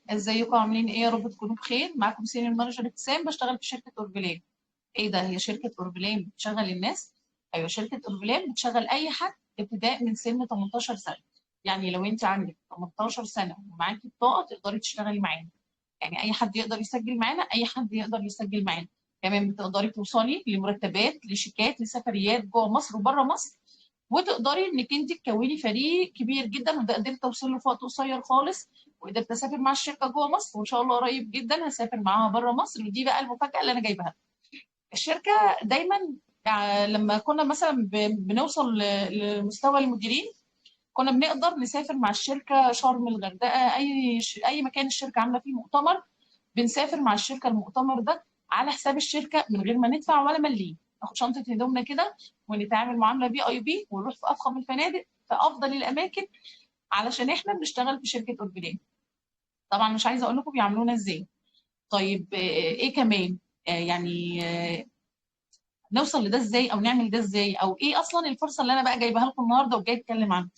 ازيكم عاملين ايه؟ يا رب تكونوا بخير. معاكم senior manager ابتسام، بشتغل في شركة اورفلام. ايه ده؟ هي شركة اورفلام بتشغل الناس؟ ايوه، شركة اورفلام بتشغل اي حد ابتداء من سن 18 سنة. يعني لو انت عندك 18 سنة ومعاكي بطاقة تقدري تشتغلي معانا. يعني اي حد يقدر يسجل معانا، اي حد يقدر يسجل معانا. كمان بتقدري توصلي لمرتبات، لشيكات، لسفريات جوه مصر وبره مصر، وتقدري انك انت تكوني فريق كبير جدا، وده قدرت اوصل له في وقت قصير خالص، وقدرت اسافر مع الشركة جوه مصر، وان شاء الله قريب جدا هسافر معاها بره مصر. ودي بقى المفاجاة اللي انا جايبها. الشركة دايما لما كنا مثلا بنوصل لمستوى المديرين، كنا بنقدر نسافر مع الشركة شرم، الغردقه، اي مكان الشركة عامله فيه مؤتمر، بنسافر مع الشركة المؤتمر ده على حساب الشركة من غير ما ندفع ولا مليم. ناخد شنطه هدومنا كده ونتعامل معاملة VIP، ونروح في افخم الفنادق في افضل الاماكن، علشان احنا بنشتغل في شركة اورفلام. طبعا مش عايزه اقول لكم بيعاملونا ازاي. طيب ايه كمان؟ يعني نوصل لده ازاي، او نعمل ده ازاي، او ايه اصلا الفرصة اللي انا بقى جايبها لكم النهارده وجاي اتكلم عنها؟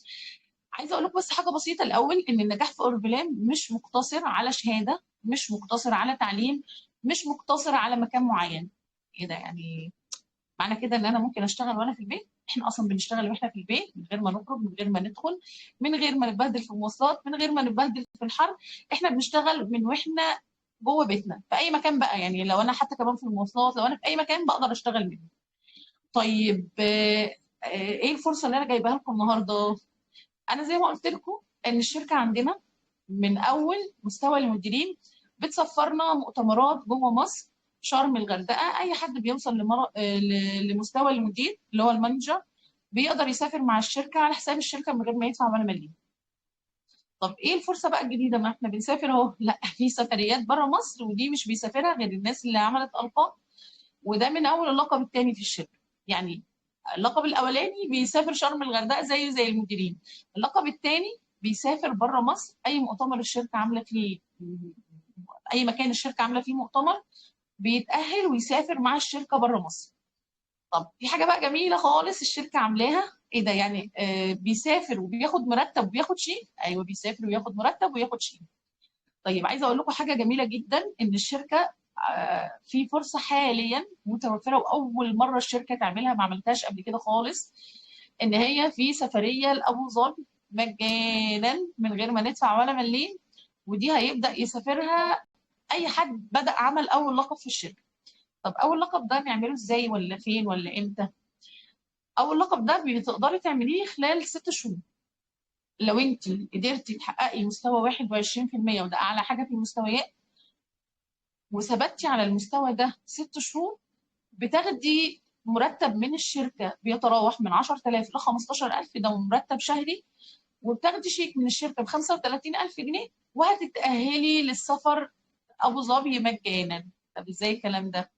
عايزه اقول لكم بس حاجة بسيطة الاول، ان النجاح في اورفلام مش مقتصر على شهادة، مش مقتصر على تعليم، مش مقتصر على مكان معين. ايه ده يعني؟ معنى كده ان انا ممكن اشتغل وانا في البيت؟ احنا اصلا بنشتغل واحنا في البيت، من غير ما نخرج، من غير ما ندخل، من غير ما نتبهدل في المواصلات، من غير ما نتبهدل في الحر. احنا بنشتغل من واحنا جوه بيتنا في اي مكان بقى. يعني لو انا حتى كمان في المواصلات، لو انا في اي مكان بقدر اشتغل منه. طيب ايه الفرصة اللي انا جايباها لكم النهارده؟ انا زي ما قلت لكم ان الشركة عندنا من اول مستوى المديرين بتسفرنا مؤتمرات جوه مصر، شرم، الغردقه. اي حد بيوصل لمستوى المدير اللي هو ال manager بيقدر يسافر مع الشركة على حساب الشركة من غير ما يدفع ولا مليم. طب ايه الفرصة بقى الجديدة؟ ما احنا بنسافر اهو. لا، في سفريات بره مصر، ودي مش بيسافرها غير الناس اللي عملت القاب، وده من اول اللقب الثاني في الشركة. يعني اللقب الاولاني بيسافر شرم الغردقه زيه زي المديرين، اللقب الثاني بيسافر بره مصر، اي مؤتمر الشركة عامله فيه، اي مكان الشركة عامله فيه مؤتمر، بيتاهل ويسافر مع الشركة بره مصر. طب في حاجة بقى جميلة خالص الشركة عاملاها، ايه ده يعني؟ بيسافر وبياخد مرتب وبياخد شيك. ايوه، بيسافر وياخد مرتب وياخد شيك. طيب عايزه اقول لكم حاجة جميلة جدا، ان الشركة في فرصة حاليا متوفرة، واول مرة الشركة تعملها، ما عملتهاش قبل كده خالص، ان هي في سفرية لابو ظبي مجانا من غير ما ندفع ولا مليم، ودي هيبدا يسافرها اي حد بدا عمل اول لقب في الشركة. طب اول لقب ده نعمله ازاي، ولا فين، ولا امتى؟ اول لقب ده بتقدري تعمليه خلال 6 شهور. لو انت قدرتي تحققي مستوى 21%، وده اعلى حاجة في المستويات، وثبتي على المستوى ده 6 شهور، بتاخدي مرتب من الشركة بيتراوح من 10000 ل 15000، ده مرتب شهري، وبتاخدي شيك من الشركة ب 35000 جنيه، وهتتاهلي للسفر ابو ظبي مجانا. طب ازاي الكلام ده؟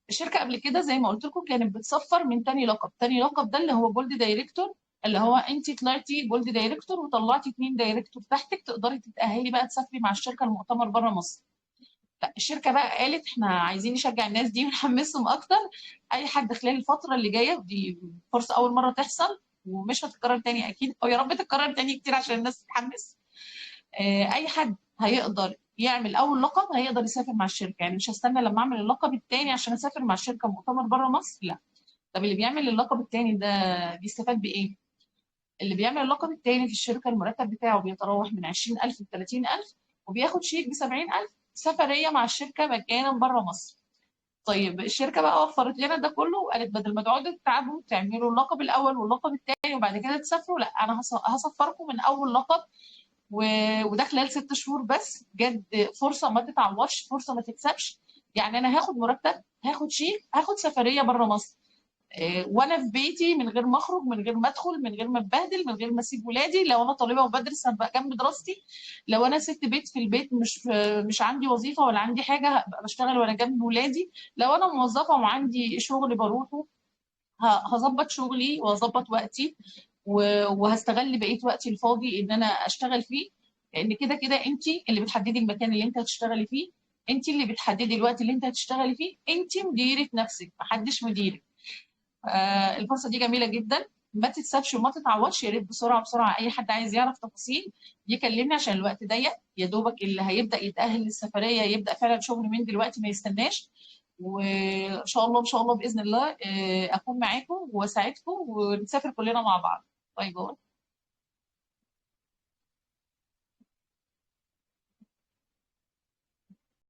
الشركة قبل كده زي ما قلت لكم كانت بتسفر من تاني لقب. تاني لقب ده اللي هو gold director، اللي هو انت طلعتي gold director وطلعتي 2 director تحتك، تقدري تتاهلي بقى تسافري مع الشركة المؤتمر بره مصر. لا، الشركة بقى قالت احنا عايزين نشجع الناس دي ونحمسهم اكتر. اي حد خلال الفترة اللي جاية، دي فرصة اول مرة تحصل ومش هتتكرر تاني اكيد، او يا رب تتكرر تاني كتير عشان الناس تتحمس. اي حد هيقدر يعمل اول لقب هيقدر يسافر مع الشركة. يعني مش هستنى لما اعمل اللقب الثاني عشان اسافر مع الشركة مؤتمر بره مصر، لا. طب اللي بيعمل اللقب الثاني ده بيستفاد بايه؟ اللي بيعمل اللقب الثاني في الشركة المرتب بتاعه بيتراوح من 20000 ل 30000، وبياخد شيك ب 70000 سفرية مع الشركة مجانا بره مصر. طيب الشركة بقى وفرت لنا ده كله، وقالت بدل ما تقعدوا تتعبوا تعملوا اللقب الاول واللقب الثاني وبعد كده تسافروا، لا، انا هسفركم من اول لقب، وده خلال 6 شهور بس. بجد فرصة ما تتعوضش، فرصة ما تكسبش. يعني انا هاخد مرتب، هاخد شيك، هاخد سفرية بره مصر، وانا في بيتي، من غير ما اخرج، من غير ما ادخل، من غير ما اتبهدل، من غير ما اسيب ولادي. لو انا طالبه وبدرس هبقى جنب دراستي، لو انا ست بيت في البيت مش عندي وظيفة ولا عندي حاجة هبقى بشتغل وانا جنب ولادي. لو انا موظفة وعندي شغل بروحه هظبط شغلي وهظبط وقتي، وهستغل بقية وقتي الفاضي ان انا اشتغل فيه، لان كده كده انت اللي بتحددي المكان اللي انت هتشتغلي فيه، انت اللي بتحددي الوقت اللي انت هتشتغلي فيه، انت مديره نفسك، محدش مديرك. الفرصة دي جميلة جدا. ما تتسابش وما تتعوضش. يا ريت بسرعة بسرعة اي حد عايز يعرف تفاصيل يكلمني عشان الوقت ضيق. يا دوبك اللي هيبدا يتاهل للسفريه يبدا فعلا شغل من دلوقتي، ما يستناش. وان شاء الله ان شاء الله باذن الله اكون معاكم واساعدكم ونسافر كلنا مع بعض. bye bye.